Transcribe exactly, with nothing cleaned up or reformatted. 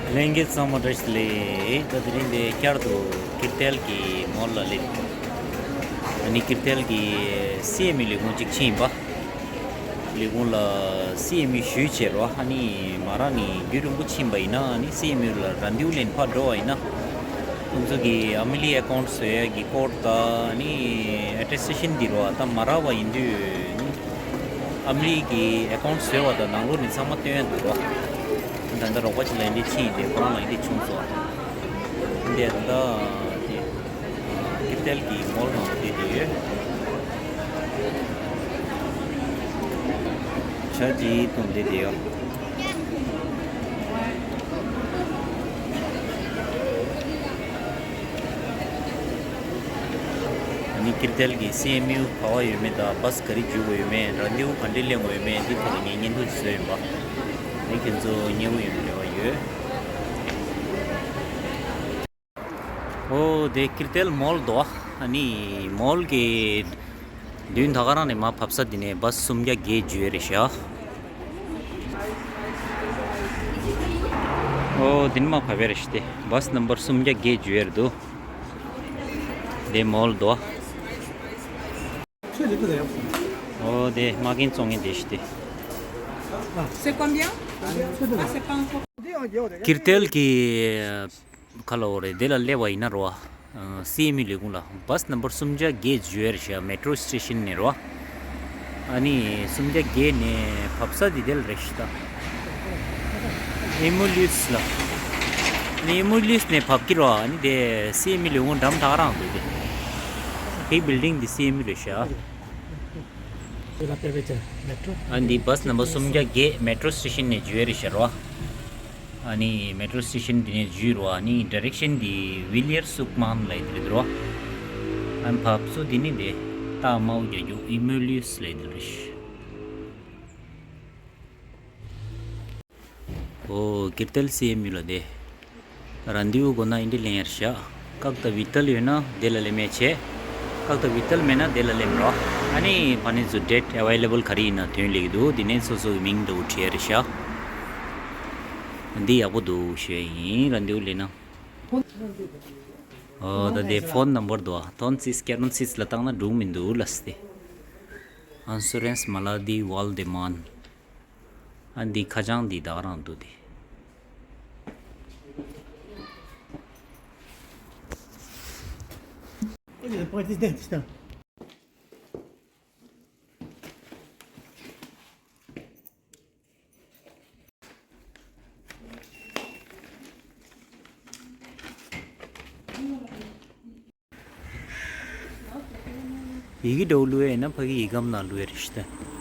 ལྷན་རྒྱས་ཚང་མ་བཀྲ་ཤིས་བདེ་ལེགས། ད་དེ་རིང་འདི་བསྐྱར་དུ་ཀིར་ཏེལ་གྱི་མོལ་ལ་སླེབས། ཨ་ནི་ཀིར་ཏེལ་གྱི་སི་ཨེམ་ཡུ་ལས་ཁུངས་གཅིག་ཕྱིན་པ། ལས་ཁུངས་ལ་སི་ཨེམ་ཡུ་ཞུས་བྱས་རོ། ཨ་ནི་མ་རག་ནི་རྒྱུན་རིང་པོ་ཕྱིན་པ་ཡིན་ན། ཨ་ནི་སི་ཨེམ་ཡུ་ལ་རང་འདེམས་ལེན་ཕར་འགྲོ་བ་ཡིན་ན། ཁོང་ཚོ་གི་ཨ་མི་ལི་ཨེ་ཀའུན་ཊི་བཟོ་ཡ་གི་ཀོཌ་དང་ཨ་ནི་ཨེ་ཊེ་སི་ཊེ་ཤན་འདི་རོ། ད་མ་རག་པ་ཡིན་དུས་ཨ་མི་ལི་གི་ཨེ་ཀའུན་ཊི་བཟོས་པ་དང་ནང་ལོགས་ནས་ཚང་མ་སྟོན་ཡ་འདུག་རོ། ད་ལྟ་རོགས་པ་ཅིག་ལ་འདི་ཕྱིན་ཡིན་ཏེ། ཁོ་རང་ལ་འདི་བྱུང་སོང་། འདི་ད་ལྟ་འདི་ཀིར་ཏེལ་གྱི་མོལ་ནང་བསྡད་དེ་ཡོད། ཇ་ཅིག་འཐུང་བསྡད་དེ་ཡོད། ཨ་ནི་ཀིར་ཏེལ་གྱི་སི་ཨེམ་ཡུ་ག་པར་ཡོད་མེད་དང་བྷ་སི་ག་རེ་འཇུག་དགོས་ཡོད་མེད། རང་འདེམས་ག་འདྲས་ལེན་དགོས་ཡོད་མེད། འདི་ཐོག་ལ་ངས་བརྙན་ཐུང་ཅིག་བཟོས་ཡིན་པ། འདི་ཁྱེད་ཚོ་མཉེས་པོ་ཡོང་རེ་བ་ཡོད། ཨོ་དེ་ཀིར་ཏེལ་མོལ་དོ། ཨ་ནི་མོལ་གྱི་མདུན་ད་ག་རང་ནས་མར་བབས་ས་འདི་ནས་བྷ་སི་སུམ་བརྒྱ་བརྒྱད་བརྒྱུད་རེད་ཤག་ཨོ་དེ་ནས་མར་བབས་པ་རེད་ཤག་དེ་བྷ་སི་ནམ་བར་སུམ་བརྒྱ་བརྒྱད་བརྒྱུད་རེད་འདུག་དེ་མོལ་དོ། ཨོ་དེ་མ་རྒན་བཙོང་མཁན་དེ་ཤག་དེ། C'est combien? Ah, c'est pas encore. ཀིར་ཏེལ་གྱི་ཁ་ལ་འོ་རེད། དེ་ལ་སླེབས་པ་ཡིན་ན་རོ། སི་ཨེམ་ཡུ་ལས་ཁུངས་ལ་བྷ་སི་ནམ་བར་སུམ་བརྒྱ་བརྒྱད་བརྒྱུད་རེད་ཤག་མེ་ཊོ་སི་ཊེ་ཤན་ནས་རོ། ཨ་ནི་སུམ་བརྒྱ་བརྒྱད་ནས་བབས་ས་དེ་དེ་ལ་རེད་ཤག་ད། ཨེ་མུ་ལུས་ལ། ཨ་ནི་ཨེ་མུ་ལུས་ནས་བབས་ཀྱི་རོ། ཨ་ནི་དེ་སི་ཨེམ་ཡུ་ལས་ཁུངས་འགྲམ་ད་ག་རང་འདུག་དེ། དེ་བིལ་ཌིང་དེ་སི་ཨེམ་ཡུ་རེད་ཤག་ཨ་འདི་བྷ་སི་ནམ་བར་སུམ་བརྒྱ་བརྒྱད་མེ་ཊོ་སི་ཊེ་ཤན་ནས་བརྒྱུད་རེད་ཤག་རོ། ཨ་ནི་མེ་ཊོ་སི་ཊེ་ཤན་འདི་ནས་བརྒྱུད་རོ། ཨ་ནི་ཌི་རེག་ཤན་འདི་ཝི་ལི་ཡར་སུག་མན་ལབ་ཡ་དེ་རེད་རོ། ཨ་ནི་བབས་ས་འདི་ནི་དེ་རྟགས་དམར་པོ་རྒྱག་རྒྱུ་ཨེ་མུ་ལུས་ལབ་ཡ་དེ་རེད་ཤག་ཨོ་ཀིར་ཏེལ་སི་ཨེམ་ཡུ་ལ་དེ། རན་དེ་བུ་དགོས་ན་འདི་འདྲས་ལེན་ཡ་རེད་ཤག་ཀག་ཏ་བི་ཏལ་ཡོད་ན་དེ་ལ་ལེན་མེད་བྱས། ཀག་ཏ་བི་ཏལ་མེད་ན་དེ་ལ་ལེན་རོགས། ཨ་ནི་ཕ་ནི་ཚོ་ཌེ་ཊི་ཨེ་ཝེ་ལེ་བལ་ག་རེ་ཡིན་ན་དོན་ལེགས་འདུག་འདི་ནས་སོ་སོ་གི་མིང་འདྲ་བོ་བྲིས་ཡ་རེད་ཤག་འདི་ཡག་པོ་འདུག་ཞུ་ཡ་ཡིན། རན་དེ་བུ་ལེན་ན། ཨོ་ད་དེ་ཕོན་ནམ་བར་འདུག་ཨ། ཐོན་སིས་ཀེ་རོན་སིས་ལ་བཏང་ན་འགྲིག་མི་འདུག་ལབ་སྟེ། Assurance maladie Val de Man། ཨ་འདི་ཁ་བྱང་འདི་ད་ག་རང་འདུག་དེ། ཡི་གེ་འདྲ་བོ་བླུགས་ཡ་ཡིན་ན་ཕ་གི་ཡི་གེ་ནང་བླུགས་ཡ་རེད་ཤག་ད།